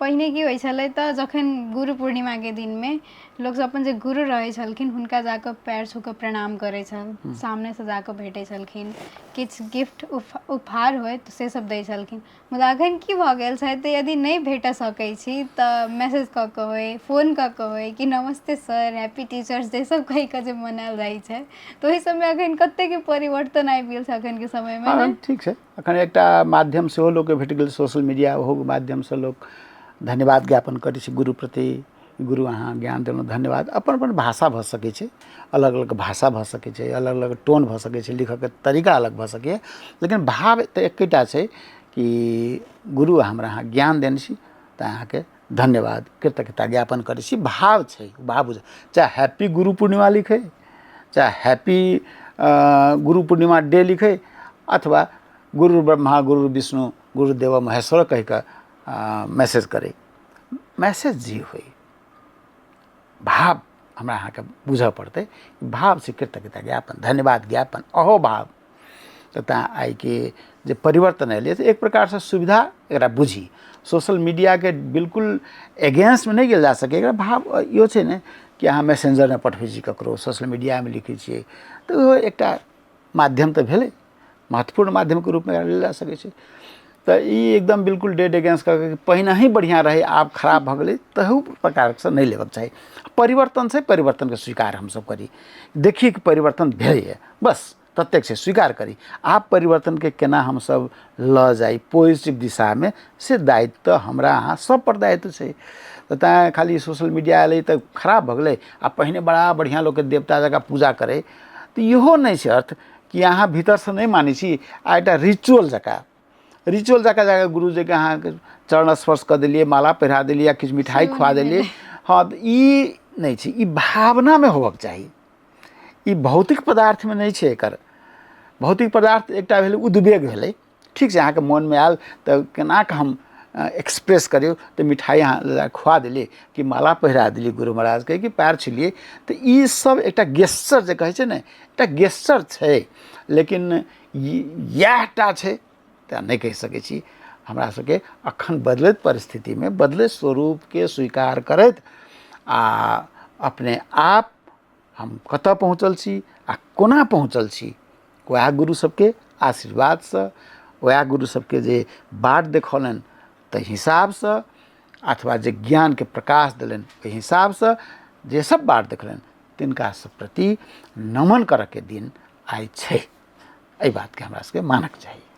पहिने की होइ छलै तऽ जखन गुरु पूर्णिमाके दिनमे लोकसभ अपन जे गुरु रहै छलखिन हुनका जाकऽ पैर छू कऽ प्रणाम करै छल, सामनेसँ जाकऽ भेटै छलखिन, किछु गिफ्ट उपहार होइ तऽ से सब दै छलखिन। मुदा एखन की भऽ गेल छै तऽ यदि नहि भेट सकै छी तऽ मैसेज कऽ कऽ होइ, फोन कऽ कऽ होइ कि नमस्ते सर, हैप्पी टीचर्स डे, सब कहि कऽ जे मनायल जाइ छै। तऽ ओहि सबमे एखन कतेक परिवर्तन आबि गेल छै एखनके समयमे ने? ठीक छै, एखन एकटा माध्यम सेहो लोकके भेट गेल सोशल मीडिया। ओहो माध्यमसँ लोक धन्यवाद ज्ञापन करै छै गुरु प्रति। गुरु, अहाँ ज्ञान देलहुँ, धन्यवाद। अपन अपन भाषा भऽ सकै छै, अलग अलग भाषा भऽ सकै छै, अलग अलग टोन भऽ सकै छै, लिखऽके तरीका अलग भऽ सकैए, लेकिन भाव तऽ एकेटा छै कि गुरु, हमरा अहाँ ज्ञान देने छी तऽ अहाँके धन्यवाद, कृतज्ञता ज्ञापन करै छी। भाव छै, भाव बुझ, चाहे हैप्पी गुरु पूर्णिमा लिखै, चाहे हैप्पी गुरु पूर्णिमा डे लिखै, अथवा गुरु ब्रह्मा गुरु विष्णु गुरुदेव महेश्वर कहि कऽ मैसेज करै। मैसेज जे होइ, भाव हमरा अहाँके बुझऽ पड़तै। भाव छै कृतज्ञता ज्ञापन, धन्यवाद ज्ञापन, अहो भाव। तऽ तैँ आइके जे परिवर्तन एलै से एक प्रकारसँ सुविधा एकरा बुझी। सोशल मीडियाके बिल्कुल एगेंस्टमे नहि गेल जा सकैए। एकरा भाव इहो छै ने कि अहाँ मैसेंजरमे पठबै छी ककरो, सोशल मीडियामे लिखै छियै, तऽ ओहो एकटा माध्यम तऽ भेलै, महत्वपूर्ण माध्यमके रूपमे एकरा लेल जा सकै छै। तऽ ई एकदम बिल्कुल डेड एगेंस्ट कऽ के पहिनहि बढ़िआँ रहै, आब खराब भऽ गेलै, तहू प्रकारसँ नहि लेबक चाही। परिवर्तन छै, परिवर्तनके स्वीकार हमसभ करी, देखी कि परिवर्तन भेलैए, बस ततेक छै, स्वीकार करी। आब परिवर्तनके केना हमसभ लऽ जाइ पॉजिटिव दिशामे, से दायित्व हमरा अहाँ सभ पर दायित्व छै। तऽ तैँ खाली सोशल मीडिया एलै तऽ खराब भऽ गेलै आ पहिने बड़ा बढ़िआँ लोकके देवता जकाँ पूजा करै, तऽ इहो नहि छै अर्थ कि अहाँ भीतरसँ नहि मानै छी आ एकटा रिचुअल जकाँ, रिचुअल जकाँ जाकऽ गुरुजीके अहाँके चरण स्पर्श कऽ देलियै, माला पहिरा देलियै या किछु मिठाइ सेहो खुआ नहि देलियै। भेलै। हँ, तऽ ई नहि छै। ई भावनामे होबक चाही, ई भौतिक पदार्थमे नहि छै। एकर भौतिक पदार्थ एकटा भेलै उद्वेग भेलै। ठीक छै, अहाँके मोनमे आयल तऽ केना कऽ हम एक्सप्रेस करियौ, तऽ मिठाइ अहाँ लऽ जाकऽ खुआ देलियै कि माला पहिरा देलियै गुरु महाराजके कि पैर छुलियै, तऽ ई सब एकटा गेस्चर जे कहै छै ने, एकटा गेस्चर छै। लेकिन इएह टा छै तऽ नहि कहि सकै छी। हमरा सबके अखन बदलैत परिस्थितिमे बदलैत स्वरूपके स्वीकार करैत आ अपने आप हम कतऽ पहुँचल छी आ कोना पहुँचल छी, वएह गुरु सबके आशीर्वादसँ, वएह गुरु सबके जे बाट देखौलनि ताहि हिसाबसँ, अथवा जे ज्ञानके प्रकाश देलनि ओहि हिसाबसँ, जे सब बाट देखलनि तिनका सब प्रति नमन करऽके दिन आइ छै। एहि बातके हमरा सबके मानक चाही।